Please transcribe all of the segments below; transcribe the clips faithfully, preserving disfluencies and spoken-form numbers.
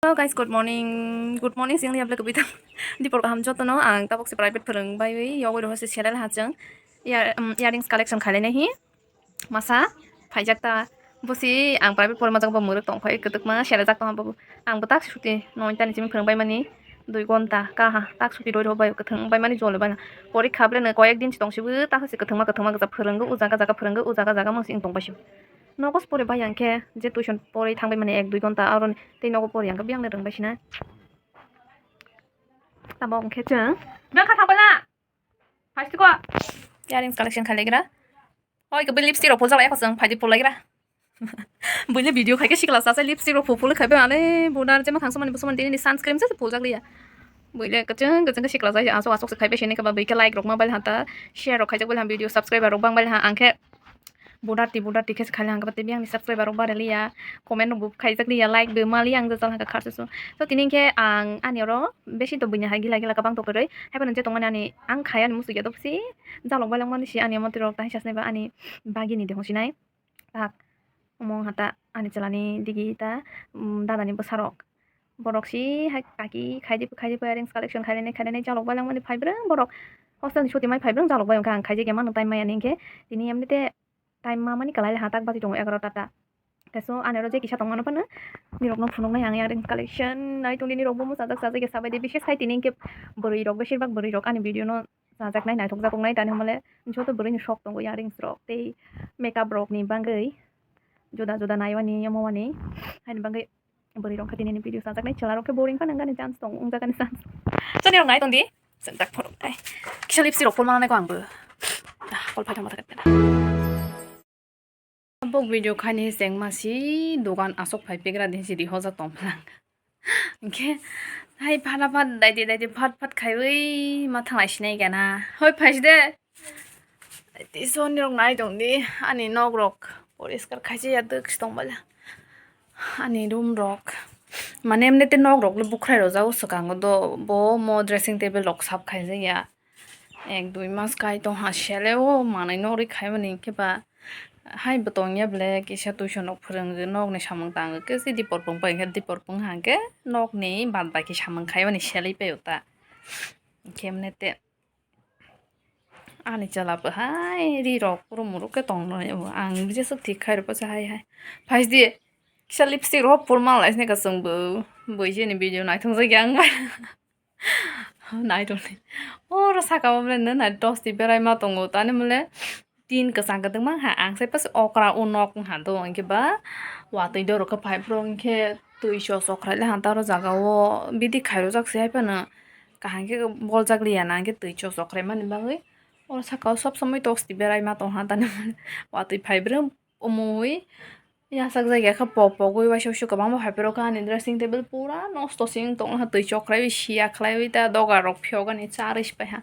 Hello guys, good morning. Good morning sing liya bla kubita. Dipor kaham joto no ang tabok se private phwrwng bai wi yogwi roho se selai ha chwng. Ear-, um, earrings collection khailai nai hi. Masa phaijak ta. Bosi ang private porma jak bo mwrwk tong phai kwtwkma selai jak tong bo. Ang bo tak suti noi tani simi phwrwng bai mani dui gonta ka ha tak suti roi roi bai kwthwng bai mani jole bai. Porikha ble no koyek din si tong sibu ta hasi kwthwngma kwthwngma gajak phwrwngwi o jaga jaga phwrwngwi o jaga jaga mung sing tong bai sibu. Nogo se pore bai ang khe je tuition pore thang bai mani ek dui gonta aro tei nogo pore ang khe biyang no rwng bai sina. Tamo ang khe chwng biyang kha thang bai na. Phaistiko. Earrings collection khailaigra. Oi, kebo lipstick rok phuljak lai, ekho chwng phaidi phulaigra. Buile video khaikhe sikla sa lipstick rok phul phul khaibe, ale bunar jema khangsa mani busumani tini sunscreen se phuljak liya. Buile kachang kachang sikla sa asok asok se khaibe sini kaba buike like rok ma bai hata, share rok khaijak bai video, subscriber rok bang bai ha, angkhe bunar ti bunar ti khe khaili hangkhe tei biyang ni subscriber rok bare liya, comment rok bo khaijak liya, like bo ma liya ang jajal hangkhe kharsu su. So tini khe ang ani oro besi to buina hai gila gila kabang to kwrwi, hai phano je tongmani ani ang khaya ni musu ya to si jalok bai langmani si ani moti rok tai sasnai ba ani bagini de hongsinai. Tak omo hata ani chalani digi ta, um, dadani bwsarok. Borok si hai kaki khaidi khaidi earrings collection khainai khainai jalok bai langmani phai breng borok. Hostel ni suti mai phai breng jalok bai wngkha ang khaijak ya mano time maya ni hinkhe tini emni te time ma mani kwlai le ha tak bati tongo egarota ta. Teso ani oro je kisa tongmano phano nirok no phunuknai ang earrings collection nai tongdi nirok bo mwchajak chajak ya sabai de bises hai tini hinkhe bwrwi rok besir bak bwrwi rok ani video no chajaknai naithokjakwknai tani hwnmale joto bwrwini sok tongo earrings rok tei makeup rokni bagwi juda juda naiwani yamowani haini bagwi bwrwi rok khe tinini video chajaknai chwla rok khe boring phano wngani chance tongo wngjakani chance. Chwng nai tongdi chwng tak phunuk nai kisa lipstick rok phulmano nai ko ang bo kol phai thangma thangkhe. Bok video khaini chengma si dogan asok phai pegra din si rihojak tong phlang. Hinkhe hai phana phat daidi daidi phat phat khaiwi ma thanglai sinai gana. Hoi phai si de. Tei soni rok nai tong di ani nok rok poriskar khaisi ya dwk si tong bala. Ani room rok mane emne te nok rok le bukhrai rok jago swkango do bo mo dressing table rok sap khaijak ya. Ek dui mas kai tong ha sele o manwi nogri khaimani hinkhe ba hai bo tong ya ble kisa tuition rok phwrwngwi nokni samung tangwi khe si dipor pung pai hinkhe dipor pung hinkhe nokni bad baki samung khaimani selwi pai o ta hinkhe emne te ani chwla bo hai ri rok kuru muru khe tong nai o ang bisi swk thik khai rw pasa hai hai phai di kisa lipstick rok phul man lai sini ka chwng bo bui sini video naithok jak ya ang bai. Nai tongdi. Oro saka o mole nai tosti berai ma tongo. Tani mole tin kwchang kwdwkma ha ang sai pas okra o nok wngha do. Hinkhe ba watwi dorok khe phai phuru hinkhe twi chosokrai le han ta oro jaga o bidi khairojak se hai phano kaham khe boljak liya na hinkhe twi chosokrai mani bagwi. Oro saka o sob somoi tosti berai ma tongha tani mole watwi phai brwm. Umui yasakjak ya khe pok pogwi uaisa uaisa kwbangma phaiphuru kha ani dressing table pura nosto se wng tongkha twi chokrai sia khlaiwi ta doga rok phiyok ani charwi se paiha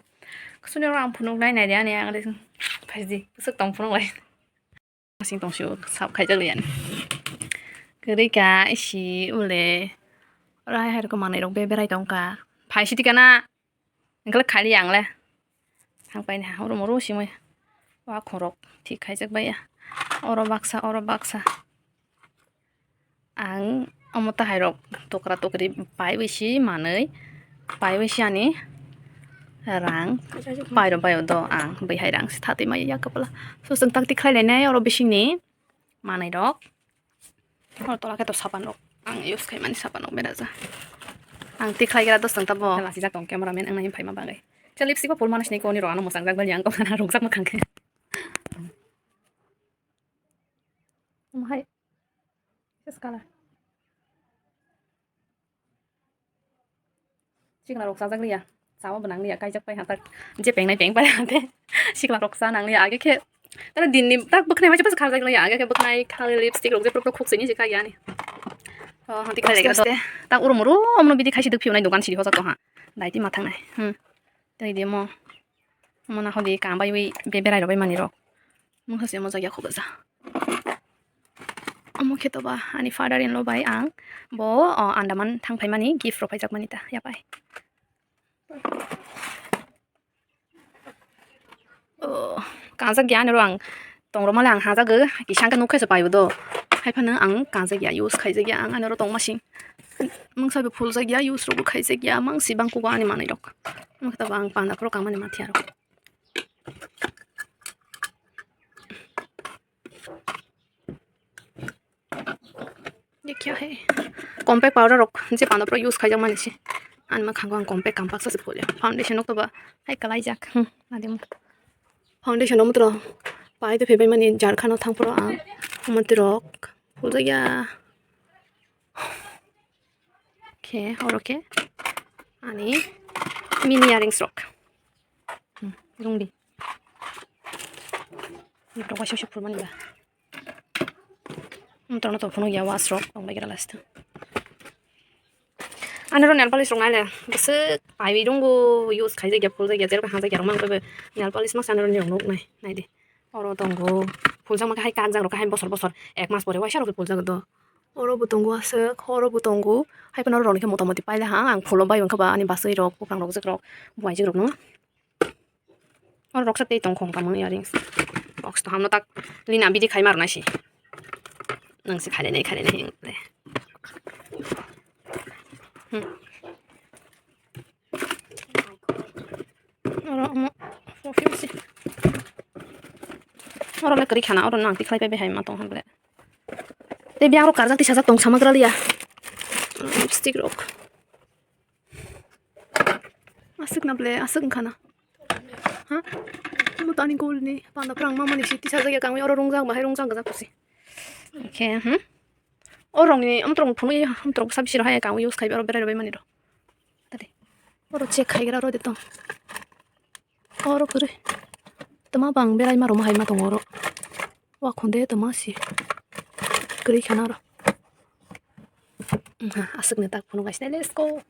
kusuni oro ang phunuk nai nai de ani ang de phaidi bwswk tong phunuk lai sing tong sio sap khaijak li ani kwrwi ka isi ule oro hai hai rok manwi rok be berai tongkha phai sidi kana. Hwnkhe khali ang le thang paini ha oro moro simoi wakhorok thik khaijak bai ya oro baksa oro baksa ang omo tahairok tokra tokri paiwi si manwi paiwi si ani rang pairok bai do ang bihai rang si thatwi maya ya kwpla so chwng tak tik khlai lainai oro bisingni manwi rok. Oro tola khe to sapan rok ang use khai mani sapan rok beraja ang tikhlai gra dos tong tabo lasi jak tong camera man ang nai phai ma bagwi. Cha lipstick bo pul mani sini ko ni rok ano mwchang jak bali ang kok na rok jak mwkhang khe. Hai ses kala. Sikla rok chajak liya, chawa bo nang liya, kaijak pai hatak, je pengnai peng pai hante, sikla rok cha nang liya, age khe, tara din ni tak bwkhnai waisa bwsa kharjak liya, age khe bwkhnai khali lipstick rok je phuru phuru khuk sini je kha yani. Oh, hanti kha lege. Tak uru muru, omno bidi khaisi duk phiunai dogan sidi hojak to ha, dai ti ma thangnai, hmm, tei di mo, mo na hodi kam bai wi be berai rok bai mani rok, mo hasi mo jagya khuk ja. Omo khe to ba ani father in law bai ang bo, o, Andaman thang phaimani gift rok phaijak mani ta yapai. O, kanjak ya ani oro ang tong rok male ang hajak o kisa khe nuk khe se pai bo do hai phano ang kanjak ya use khaijak ya ang ani oro tong ma sing. Mungsa bo phuljak ya, use rok bo khaijak ya, mang si bang kugo ani manwi rok. Wngkha tabuk ang panda phuru kamani mathiya rok. Ye kya hai? Compact powder rok je panda phuru use khaijak mani se. Ani mwkhango ang compact kampaksa se phulya. Foundation rok toba hai kalaijak. Hmm, nadim. Foundation rok mutro pai to phaibai mani jarkhano thang phuru ang mutro phuljak ya. Khe, oro khe ani mini earrings rok. Hmm, rung di. Ni rok waisa se phulmani ba. Hmm, tono to phunuk ya was rok tong bai gira last. Ani ro nail polish rok nai le bwswk pai rung bo use khai jakya phul jakya jerok hang jakya rok mang bai nail polish ma sani ro ni rok nuk nai nai di. Oro tongo phuljak ma khe hai kanjak rok khe hai bosor bosor ek mas pore waisa rok phuljak do. Oro bo tongo aswk, oro bo tongo. Hai phano oro rok ni khe mota moti paile ha ang phulo bai wngkha ba ani bwswk rok, buphang rok, jwk rok, buai jwk rok no. Oro rok sa tei tong khong tamo earrings. Box to hamno tak lina bidi khai mar nai si. Nang si khai nai khai nai le. Hmm. Oro omo perfume si. Oro le kwrwi khana, oro nang tikhlai pai bai hai ma tong han ble. Tei biyang rok karjak tisajak tong sama gra liya. Lipstick rok. Aswk na ble, aswk wngkha na. Ha? Omo tani gold ni panda phrang mamani si tisajak ya kangwi oro rungjak bahai rungjak gajak kusi. Khe, hmm? Oro ni amtrong phunui, amtrong sabsi rohai kangwi use khai oro berai bai mani ro. Tadi. Oro check khai gra ro de tong. Oro kwrwi. Tama bang berai ma roma hai ma tongo oro. Wa khonde tama si. Kwrwi khana oro. Aswk ni tak phunuk gaisne, let's go.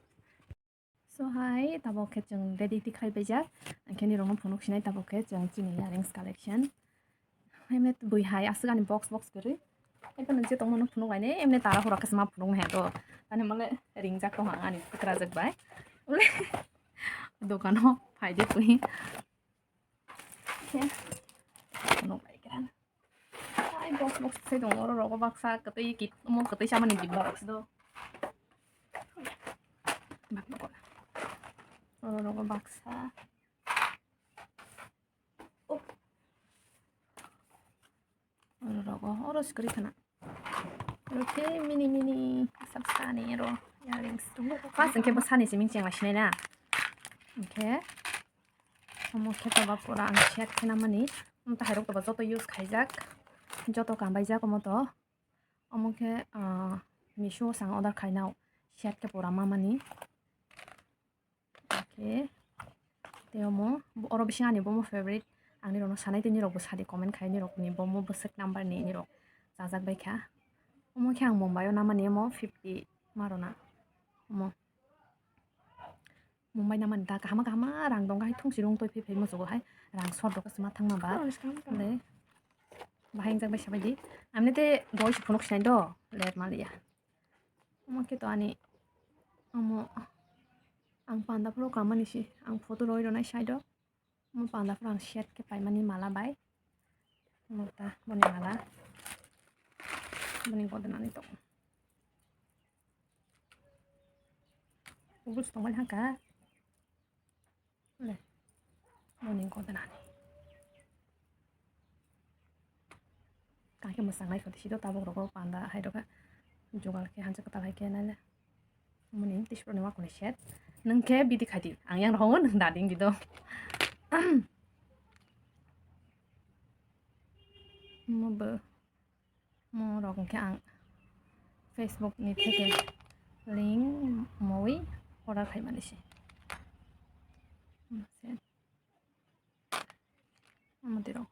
So hai tabok khe chwng ready tikhlai paijak. Angkhe ni rokno phunuk sinai tabok khe chwng chini earrings collection. Hemle bui hai aswk ani box box kwrwi. Ebo nang je tongmano phunuk lainai, emne tara hura khe ma phunuk nai to. Ani male ringjak tong ang ani kwkrajak bai. Ule dokano phaidi twi. Khe phunuk lai khe. Ai box box sai dong oro rogo baksa kwtwi kit mo kwtwi samani dibba box do. Bak bak. Oro rogo baksa. Oro rogo, oro sikori khana. Oro khe mini mini sabsani oro earrings. First hwnkhe bo sani simi chengla sinai na. Hwnkhe omo khe toba pura ang set khe namani. Omo tahairok toba joto use khaijak. Joto kambaijak omo to. Omo khe, ah, Meesho o sang order khainao set khe pura mamani. Okay. Tei omo, bo-, oro bising ani bomo favorite. Ang nirokno sanai tei nirokbo sadi comment khai nirokni bomo bwswk number ni nirok chajak bai kha. Omo khe ang Mumbai o namani omo fifty ma rwna. Omo Mumbai namani da kahama kahama rang dong hai thungsi rung toi phai phai muchugo hai rang sor dok ma thangma ba. Le bahai wngjak bai sabai di. Amne te doi se phunuk sinai do let maliya. Omo khe to ani omo ang panda phuru kamani se ang photo roi rwnai side o. Omo panda phuru ang set khe paimani mala bai. Omo ta boni mala. Boni godonani tongo. Ubus tongmani haka. Le, boni godonani. Kake mwsang nai kho, sido tabuk rogo panda hai roga. Jugal khe hansa kwtal hai khe nai le. Muni tisproni ma kuni set. Nung khe bidi khadi. Ang yang rohongo nung dading dido. Mo bo. Mo rok hwnkhe ang Facebook ni theke link moi order khaimani se. Omo twi rok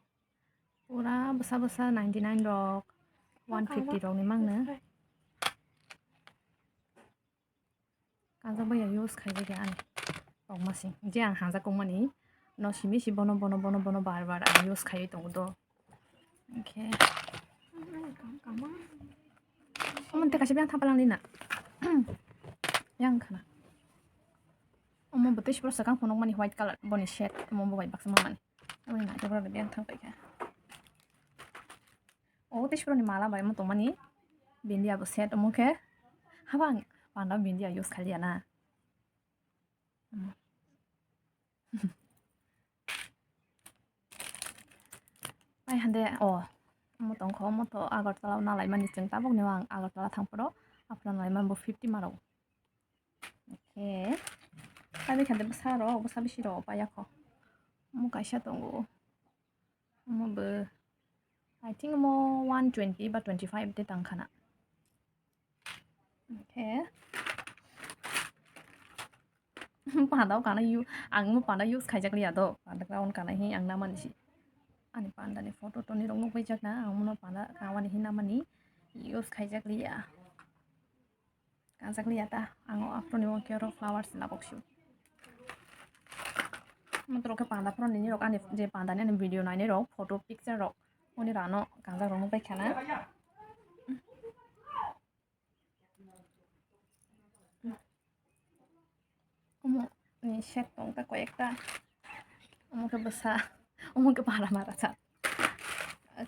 pura bwsa bwsa ninety nine rok, one fifty rok ni mangno. Kanjak bai ya use khaijak ya ani tokma sing. Je ang hangjak kongmani no simi si bono, bono, bono, bono bar bar ang use khaiwi tongo do. Onkhe omo tei kaisa biyang thapalang di na. Yang khana. Omo bo tei sipro swkang phunukmani white colour boni set omo bo bai baksa mamani. Omo ni naitugro biyang thang paikha. O tei siproni mala bai omo tongmani bindi abo set omo khe habang panda bindi ya use khailiya na. Pai hande, o, omo tongkho, omo to Agartala o nalaimani chwng tabuk ni ang Agartala thangphuru aphuru nalaimani bo fifty ma rok. Okay. Pai bai khande bwsa rok, bwsa bisi rok pai yakho. Omo kaisa tongo. Omo bo, I think omo one twenty ba twenty five de tang khana. Okay. Panda o kana yu, ang mo panda use khaijak liya do. Panda ka on kana hi ang na mani si. Ani panda ni photo to ni rok nukbai jak na, ang mo panda ka wani hi na mani use khaijak liya. Kanjak liya ta, ang o aphuru ni o khe oro flowers labok si. Mo to rok khe panda phuru ni rok ani je panda ni ani video nai ni rok photo picture rok oni rano kanjak rok nukbai khana. Omo ni set tong ta koi ekta. Omo khe bwsa, omo khe bara mara sa.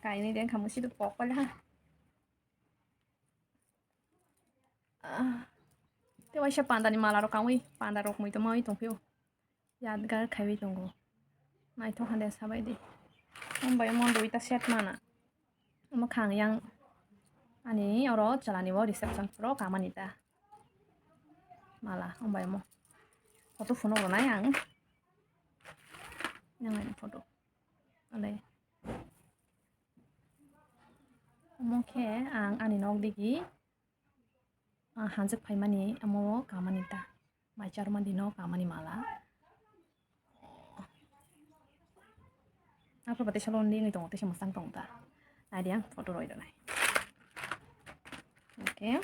Kainwi de wngkha musi do pok pai ha. Ah, te waisa panda ni mala rok kangwi panda rok mui tongma wi tongphio. Yadgar khaiwi tongo. Naithok hande sabai di. Omo bai omo duita set mana. Omo khang yang ani oro chalani bo reception pro kamani ta. Mala omo bai omo. Photo phunuk rwnai ang. Yang laini photo. Alai. Omo khe ang ani nok digi. Ah, hanjak phaimani amo kamani ta. Mai charma dino kamani mala. Apa pati salon di ngi tongo tesa masang tong ta. Nai diang photo roi donai. Okay.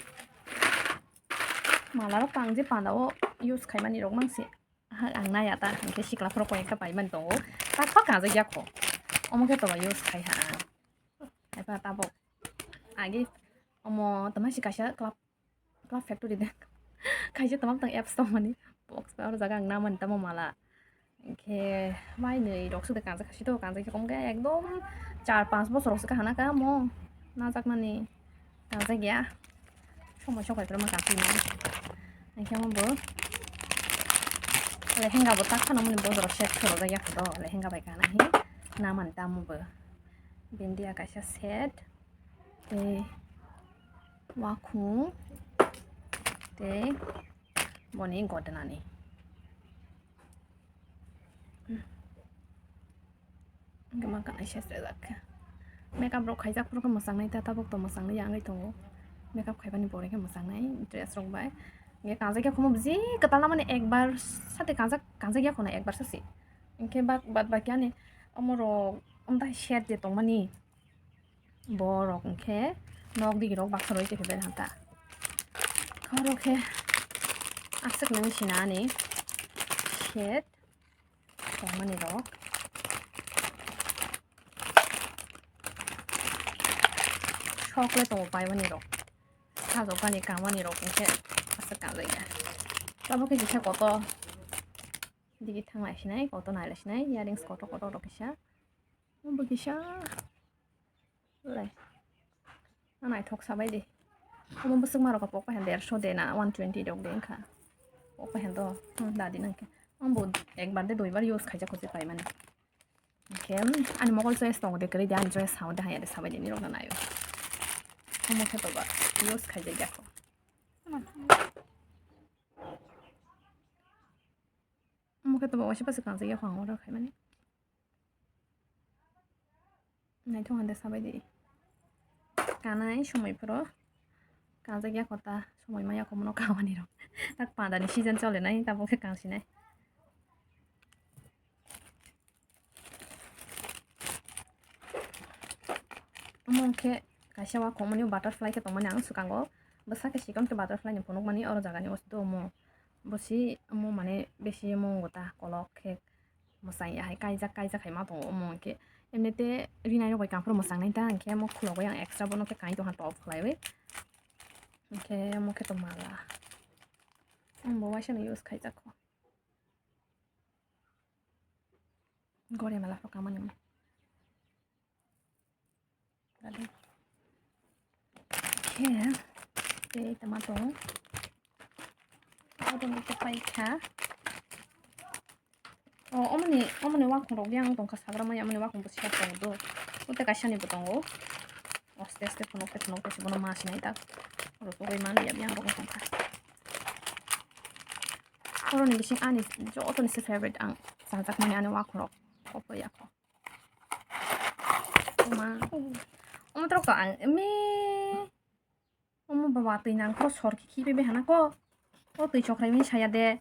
Mala rok tang je panda o use khaimani rok mangsi. Ha, ang naya ta, hingke sikla phoro koi ekta paimani tongo. Tak phak kanjak ya kho. Omo khe toba use khai ha ang. Hai pa tabok. Agi omo tama si kaisa club, club factory de. Kaisa tama tang apps tong mani. Box pa oro jaga ang namani tamo mala. Hingke mai nwi rok sode kanjak kasi to, kanjak ya kom khe ekdom char panch bosor rok se kahana ka mo. Najak nani. Kanjak ya. Somoi sok bai kwrwma kanti no. Hingke mo bo. Lehenga bo tak phano mani bo dorok set khoro jak ya kho do. Lehenga bai kana hi. Namani tamo bo. Bindia kaisa set. Tei wakhung. Tei boni godonani. Hingke ma kanai ses rejak khe. Makeup rok khaijak phuru khe mwchang nai ta, tabuk to mwchang nai ya wngwi tongo. Makeup khaibani pore khe mwchang nai dress rok bai. Hingke kanjak ya khomo bisi kwtal na mani ekbar sate kanjak, kanjak ya khono ekbar sasi. Hingke bak, bad baki ani omo rok omtai set je tongmani. Borok hwnkhe nok digi rok baksa roi tongkhe bai hanta. Khoro khe aswk nang sinani set tongmani rok. Sok le tongo paimani rok. Sajokani kamani rok hwnkhe aswk kanjai ya. Tabuk khe kisa kotor digi thang lai sinai, kotor nai lai sinai, earrings kotor kotor rok kisa. Bo kisa. Le. Na naithok sabai di. Omo bwswk ma rok pok pahan derso de na one twenty rok de wngkha. Pok pahan do. Hmm, dadi nang khe. Omo bo ekbar de duibar use khaijak kuchi paimani. Hingke, hmm, ani mokol choice tongo de kwrwi de ani choice sao de haya de sabai de ni rok na naio. Omo khe toba use khaijak ya kho. Omo khe toba waisa bwswk kanjak ya kho ang order khaimani. Naithok hande sabai di. Kanai somoi phoro kanjak ya kho ta, somoi ma ya kho mono kamani rok. Tak panda ni season chole nai, tabuk khe kansi nai. Omo khe kaisa wa khomoni butterfly khe tongmani ang swkango. Bwsa khe sikon khe butterfly ni phunuk mani oro jaga ni osto omo. Bosi omo mane besi omo wngwi ta kolok khe. Mwchang ya hai kaijak, kaijak hai ma tongo omo hwnkhe. Emnete rinai rok bai kang phuru mwchang nai ta hwnkhe omo khulogwi ang extra bono khe kain tongkha top khlaiwi. Hwnkhe omo khe tong mala. Omo bo waisa no use khaijak kho. Gore mala rok kamani. Khe tei tama tongo. Pai kha. O, omoni, omoni wakhungrok yang tongkha, sagra maya, omoni wakhung bwswk tongo do. Ote kaisani bo tongo. Aste aste phunukte phunukte se bono ma sinai tak. Oro togwi mani ya, yang rok tongkha. Oroni bising ani jotoni se favorite ang chajakmani ani wakhungrok. Opo yakho. Oma. Omo trok to ang me. Omo baba twi nang kho sor khi khi bai hana kho. O twi chokrai mani saya de.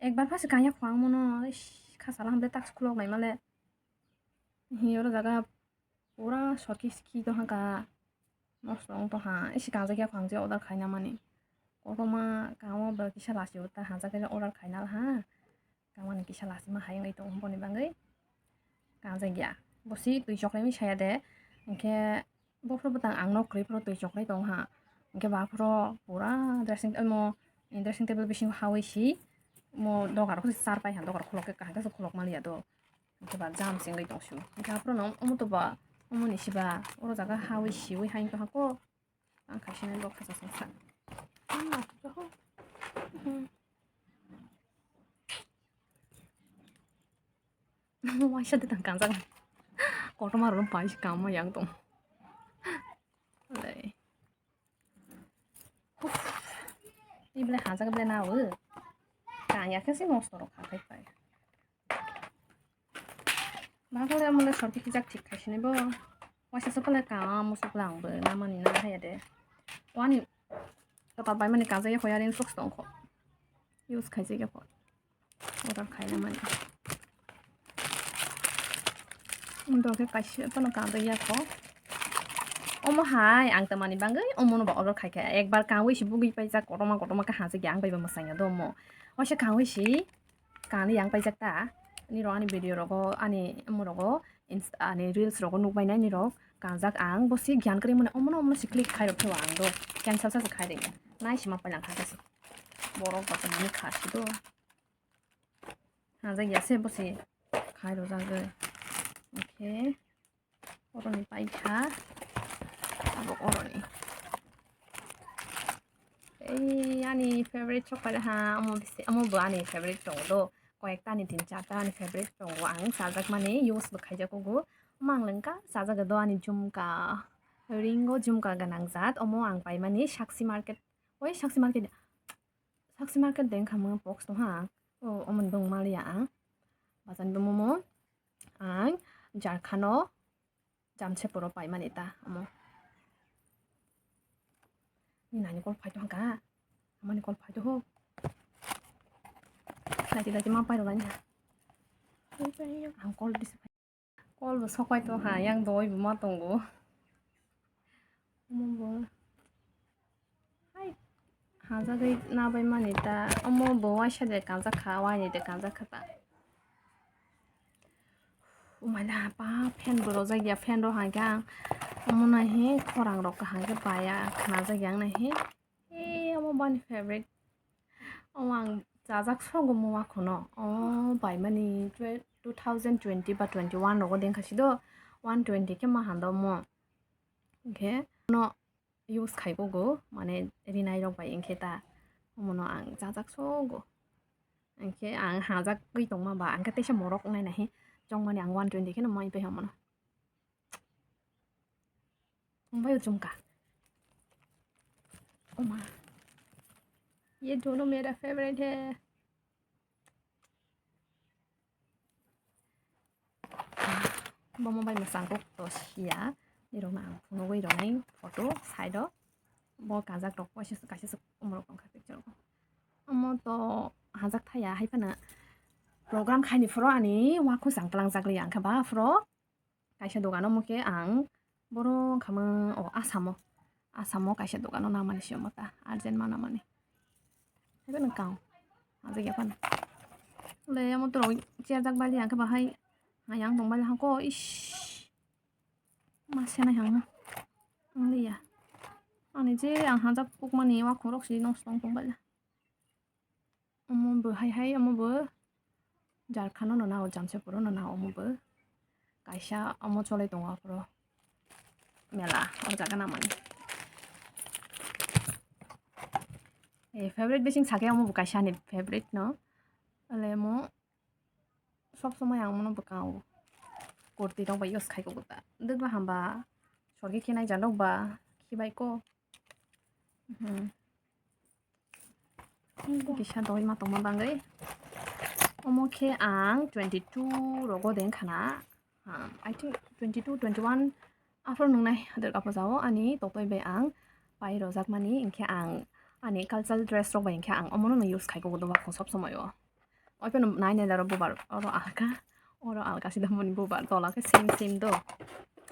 Ekbar phase kanya khwang mono. Ish, kha sala hamle tak khulok nai male. Hi oro jaga pura sor khi khi to hangka. Nosto wng to ha. Ish, kanjak ya khwang je order khaina mani. Kotorma kamo ba kisa lasi uta ha jaga order khaina ha. Kamani kisa lasima hai wngwi tongo boni bagwi kanjakya. Bosi twi choklaimani saya de, hinkhe bophuru bwtang ang nok kwrwi phuru twi choklai tongo ha. Hinkhe baphuru pura dressing, omo dressing table bisingo hawi si, omo dogar khe char pai ha, dogar khulok khe kaham khe se khulok maliya do. Hinkhe ba jam se wngwi tong sio. Hinkhe aphuru no omo to ba, omo ni siba, oro jaga hawi siwi hai wngkha kho. Ang khaisani bo khachasong sa. Waisa de tang kanjak. Kotorma rok pai si kama yang tong. Alai. Uf. Ible hajak ble na o. Kanya khe si nosto rok kha khai pai. Bagole amole sorti kijak thik khaisini bo. Waisa sokole ka musuk lang bo namani na haya de. Wani kata bai mani kaja ya khoya ring sok stong kho. Use khaise ya kho. Order khaina mani. Undo khe kaisa tono kaja ya kho. Omo hai ang tamani bangwi omo no ba order khai kha. Ekbar kawi si bugwi paijak kotorma kotorma khe hajak ya ang bai ba mwsanya do omo. Waisa kawi si. Kani yang paijak ta, nirok ani video rogo, ani omo rogo, inst-, ani reels rogo nukbainai nirok kanjak ang, bosi giyan kwrwi mani omono omono si click khairok khe ang do, cancel sa se khai ringo, nai sima pailangkha khe se, borok bachani kha si do, hajak ya se bosi khairok jagwi, okay. Oroni paikha. Abo oroni. Ei, ani favorite sok paida ha, amo bisi, amo bo ani favorite tongo do. Koyekta ani tin charta ani favorite tongo. Ang sajak mani use bo khaijak kugo. Mang lengka sajak do ani jumka. Ringo jumka ganang jat. Omo ang paimani Sakshi Market. Oi, Sakshi Market. Sakshi Market deng khamung box tong ha. O, omo dong maliya ang. Bajan bo momo. Ang jarkhano jamse poro paimani ta omo. Ni nani call phai tong ka? Amani call phai to ho. Lati lati ma pai rwlai na. Ang call dis. Call bo sokai to ha, yang doi bo ma tongo. Omo bo. Hai. Hajagwi nabai mani ta. Omo bo waisa de kanjak kha, waini de kanjak kha ta. Umaila pa fan bo rojak ya, fan rok hangke ang omo nai he khorang rok kaham ke baya khna jak ya ang nai he. Ee, omo bani favorite. Omo ang chajak sogo mo wakhono. O bai mani twe-, two thousand twenty ba twenty-one rogo dengkha si do. One twenty khe ma hando mo. Hingkhe no use khai gogo, mane rinai rok bai hingkhe ta. Omono ang chajak sogo. Hingkhe ang hajak gwi tongma ba, hingkhe teisa morok wngnai nahi. Chongmani ang one twenty kheno mai pai omono. Wngbai o chumka. Oma. Ye dono mera favorite hai. Bo mobile mwsang kok to siya. Nirokno ang phunugwi rwnai photo side o. Bo kajak rok waisa kaisa swk umrok tongkha picture o. Omo to hajak thaya hai phano program khaini phuru ani wakhu chang twlang jak liya hwnkhe ba phuru. Kaisa dogano mokhe ang boro wngkhamung o Asamo, Asamo kaisa dogano namani se omo ta urgent ma namani. Haibo nwng kang hajak ya phano. Le omo torok chair jak bali hangkhe bahai hayang tong bali hangko ish ma senai hangno wngliya. Ani je ang hajak kukmani wakhorok si nongstong tong bali. Omo bo hai hai, omo bo jarkhano no nao, jamsepuro no nao, omo bo kaisa omo cholai tongo aphuru mela o jaga namani. Eh, favorite bising sakhe omo bo kaisa ani favorite no. Ale mo sob somoi ang mono bwkang o kurti rok bai use khai kok ta. Dwgla hamba sorki khe nai jalok ba khibai ko. Hmm. Kisa doi ma tongma bangwi. Omo khe ang twenty two rogo deng khana. Um, I think twenty two, twenty one after nungnai hadak apo jao ani totoi bai ang pai rojak mani, hinkhe ang ani cultural dress rok bai hinkhe ang omono no use khai kok do ba sob somoi o. Oipeno nai nai daro bubar oro alka, oro alka sida moni bubar tola khe same same do.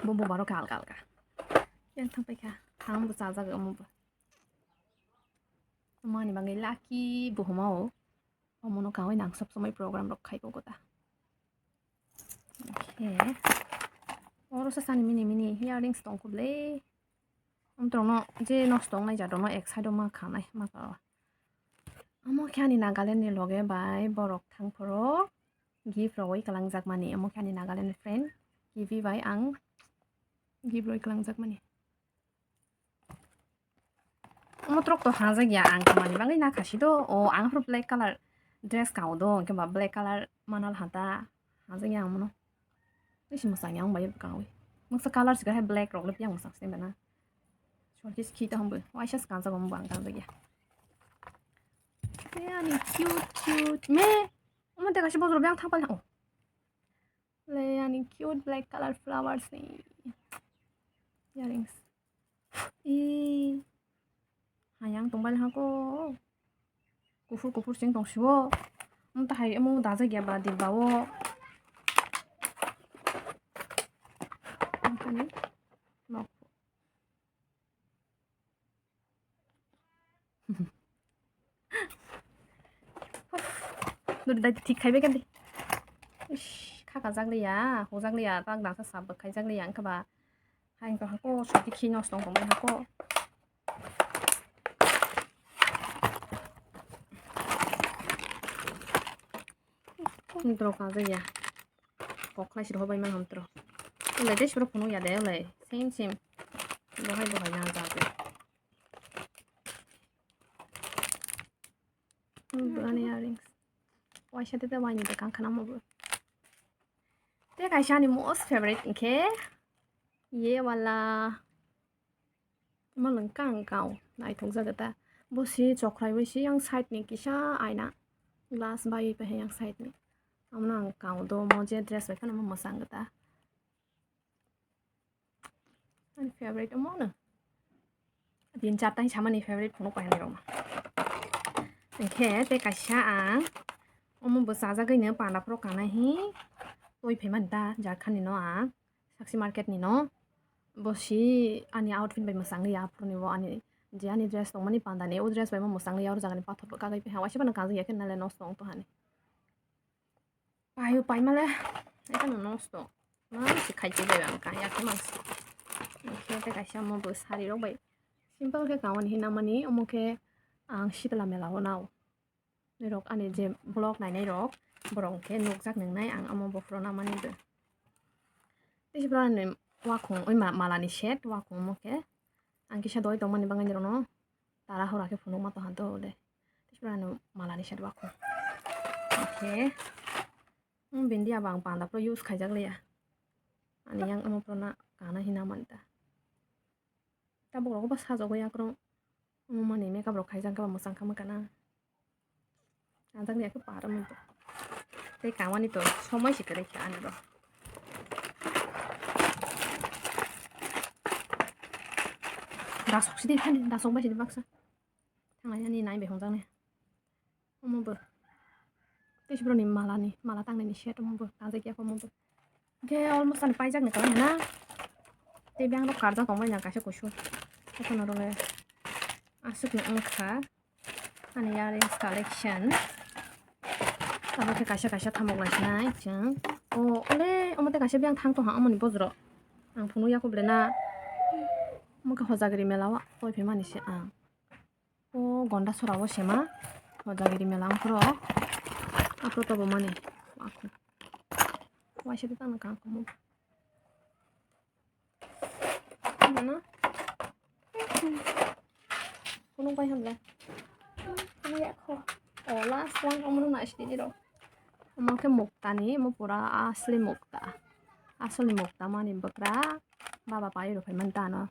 Bo bubar khe alka alka. Yang thang pai kha, ang bo chajak omo bo. Omo ani bagwi lucky buhuma o. Omono kawi nang sob somoi program rok khai kok ta. Okay. Oro sa sani mini mini earrings tong kho ble. Amtorno je nosto wngnai jat rokno ek side o ma khanai ma ka. Omo khe ani Nagaland ni loge bai borok thang phoro gift rogwi kwlangjak mani. Omo khe ani Nagaland ni friend Kiwi bai ang gift rogwi kwlangjak mani. Omo trok to hajak ya ang kamani bagwi na khasi do. O ang phuru black color dress kao do, hinkhe ba black color manal hata hajak ya ang mono. Bisi mwsang ya ang bai kawi. Mungsa color sikar hai black rok le yang mwsang sini bana. Short is khita hum bo. Waisa kanjak omo bo ang kanjak ya. Ani cute cute me. Omo te kaisa bojor bang thang pal. Oh. Le ani cute black color flowers ni earrings. I hayang tongbai hako. Kufur kufur sing tong siwo. Omo ta hai omo dajak ya ba dibba o. Omo khe ni nok. Duri dai thik khai bai kandi. Ish, khaka jak liya, hojak liya, tak dangsa sab khai jak liya, wngkha ba. Hai wngkha hako, soti khi nosto wngkha hako. Wngkha hako jak liya. Kok khlai siro hobai man hamtro. Ulai tei siro phunuk ya de ulai. Same same. Bohai bohai na jago. Ani earrings. Waisa tete waini de kang khana mo bo. Te kaisa ani most favorite hinkhe ye wala. Omo nwng kang kao naithok jaga ta. Bo si chokrai bai si yang side ni kisa aina glass bai pai yang side ni. Omo ang kao do mo je dress bai phano mo mwsang ta. Ani favorite omo no. Din char ta samani favorite phunuk pai rok. Hinkhe te kaisa ang omo bo chajagwi no panda phoro kanai hi toi phaimani ta Jharkhand ni no ang. Sakshi market ni no. Bo si ani outfit bai mwsang ya aphuru ni bo ani je ani dress tongmani panda ni o dress bai mo mwsang ya o jaga ni pathor bo kagwi piha waisa bana kajak ya khe nale nosto wng to hani. Paio paimale ekano nosto. Ma si khai chi bai ang ka ya khe mas. Khe te kaisa mo bo sari rok bai simple khe kawan hinamani omo khe ang sitla mela o nao. Norok ani je vlog nainai rok borok hwnkhe nukjak nwngnai ang omo bophuru namani bo. Tei se borok ani wakhung oi ma-, malani set wakhung omo khe ang kisa doi tongmani bagwi norokno tara hora khe phunukma tongha do le. Tei se borok ani malani set wakhung. Omo khe bindi abo ang panda phuru use khaijak liya. Ani yang omo phuru na kana hina manta. Tabuk rok bo sajagwi yakrwng. Omo mani makeup rok khaijak khe ba mwchang kha mwkha na. Ajak ni akhe par omo bo. Tei kangmani to somoi se kwrwi kha ani bo. Dasok sidi khani, dasok bai sidi baksa. Thangnai ani nai bai hwnjaknai. Omo bo. Tei se borokni malani, mala tangnaini set omo bo, tangjak ya omo bo. Hwnkhe almost ani paijak ni kwbangma. Tei beng rok karjak tongbai na kaisa kusu. Jotono rwle aswk no wngkha ani earrings collection. Abo khe kaisa kaisa thamok lai sinai chwng. O, ole, omo tei kaisa beng thang tongha omoni bojro. Ang phunuk ya kho ble na. Omo khe Hojagiri mela o toi phaimani se ang. O Gondasora o sema, o Hojagiri mela wngphuru. Aphuru tobo mani. Waisa de tangna kang komo. Mana? Kunung pai hamle. Yakho. O last one omo na sini ro. Omo khe mukta ni, omo pura asli mukta. Asli mukta mani bwkra. Baba pai ro phai man tano.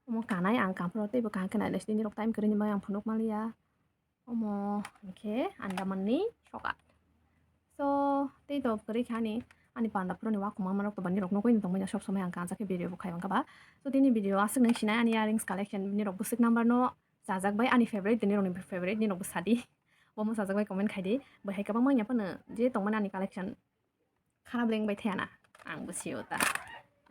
Omo kanai ang kaphuru tei bo kaham khe nai le sini rok time kwrwi ni bai ang phunuk maliya. Omo hwnkhe Andaman ni sokat. So, tei to kwrwi kha ani, ani panda phuru ni wakhuma manok to bani rok nugwi tongmani sob somoi ang kanjak khe video bo khai mangkha ba. So, tini video aswk nang sinai ani earrings collection ni rok bwswk number no chajak bai ani favorite tini rok ni favorite ni rok bwsadi. Bo mo chajak bai comment khai di. Bo hai kwbangma ya phano je tongmani ani collection kharap leng bai thaya na. Ang bo sio ta.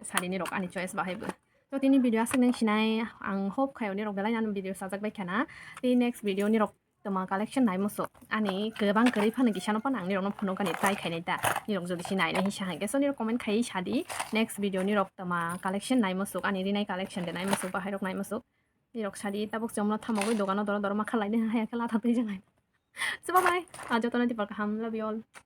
Sari ni rok ani choice bahai bo. To tini video aswk nang sinai ang hope khai oni rok belai ani video chajak bai khana. Tei next video ni rok toma collection nai musuk. Ani kwbang kwrwi phano kisa no phano ang nirokno phunuk ani try khainai ta. Nirok jodi si nainai hinsa hwnkhe. So nirok comment khai sadi. Next video nirok toma collection nai musuk. Ani rinai collection de nai musuk, bahai rok nai musuk. Nirok sadi tabuk chomno thamogwi dogano doro doro ma khalai de hai khe latha twi jangai. So bye bye. Ah, jotono tipar kaham. Love you all.